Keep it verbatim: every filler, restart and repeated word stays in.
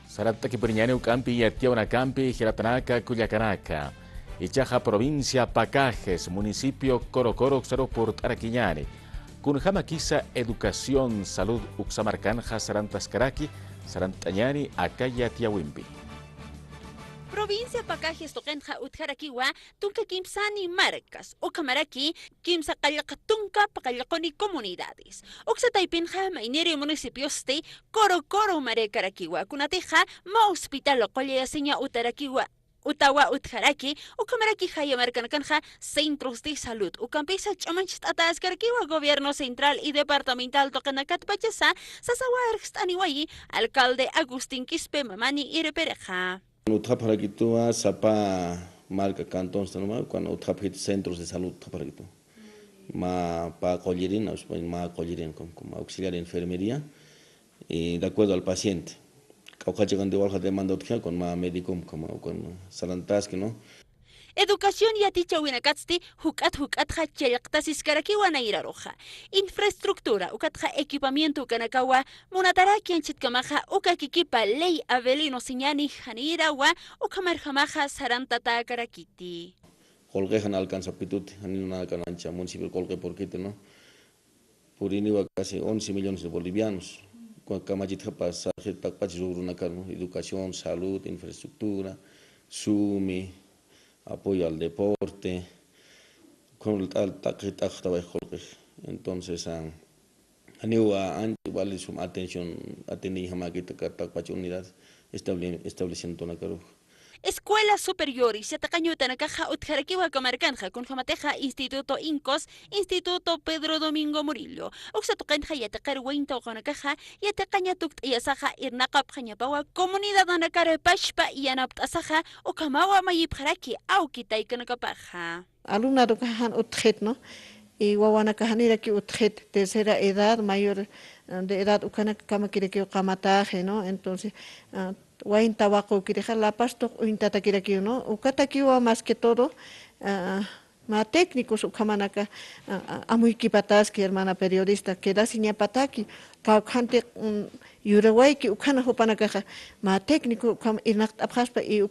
Sarant'akipuniñäni uk'ampi yatiyawinakampi jilatanak kullakanaka. Ichaxa provincia Pacajes, municipio Coro Coro uksaru purt'arakiñäni. Kunjamakisa educación, salud uksa markanxa sarantaskaraki, sarant'añäni aka yatiyawimpi. Provincia Pacajes tuqinxa utjarakiwa tunka kimsani markas, ukhamaraki kimsa qallaq tunka paqallaquni comunidades. Uksa taypinxa mayniri municipiosti Coro Coro markarakiwa, kunatixa mä hospital qullayasiña utarakiwa, utawa utjaraki, ukhamaraki jaya markanakanxa centros de salud, ukampisa ch'amanchst'atäskarakiwa gobierno central y departamental tuqinakatpachasa, sasawa arxt'aniwayi alcalde Agustín Quispe Mamani irpirixa. Utjapxarakituwa sapa marka cantonstanuma, ukan utjapxit centros de salud utjapxarakitu. Mä pä qullirin, mä qullirin, como, como auxiliar de enfermería, y de acuerdo al paciente. Kawkhachiqan de walja demanda utja, con mä médico, como, con sarantaski, ¿no? Educación yatichäwinakatsti juk'at juk'atxa challqtasiskarakiwa nayraruxa. Infraestructura, ukatxa equipamiento ukanakawa, munataraki anchhitkamaxa uka kikipa ley Avelino Siñani janirawa, ukhamarjamaxa sarantatäkarakiti. Qullqixan alcanzapkituti, janinaka ancha municipio qullqipurkiti, ¿no? Puriniwa casi once millones de bolivianos. Kamachitjapa sarxit taqpach rugrunakar, ¿no? Educación, salud, infraestructura, sumi, apoyo al deporte, con tal taqi taqtaway qullqix. Entonces, ah, aniw, ah, ancha vale sum atención, atendiñjamakita taqpach unidad establi-, establecimientonakaru. Escuela superiores, yatiqañ utanakaxa utjarakiwa aka markanxa, kunjamatixa Instituto INCOS, Instituto Pedro Domingo Murillo. Uksa tuqinxa yatiqir wayn tawqinakaxa, yatiqaña tukt'ayasaxa irnaqapxañapawa comunidadanakar pachpa yanapt'asaxa, ukhamawa mayipxaraki awki taykanakapaxa. Alumnadokaxa jan utjit, ¿no? Y wawanakax janiraki utjit, tercera edad, mayor, eh, de edad, ukanakamakirakiw qamataxi, ¿no? Entonces, ah, wayn tawaqukirixa, La Paz tuq uñtatakirakiw, ¿no? Ukatakiwa más que todo, ah, mä técnicos ukhamanaka, ah, ah, amuykipataski, hermana periodista, quedasiñapataki, kawkhanti, mm, yurawayki ukhana jupanakaxa, mä técnico ukham irnaqt'apxaspa y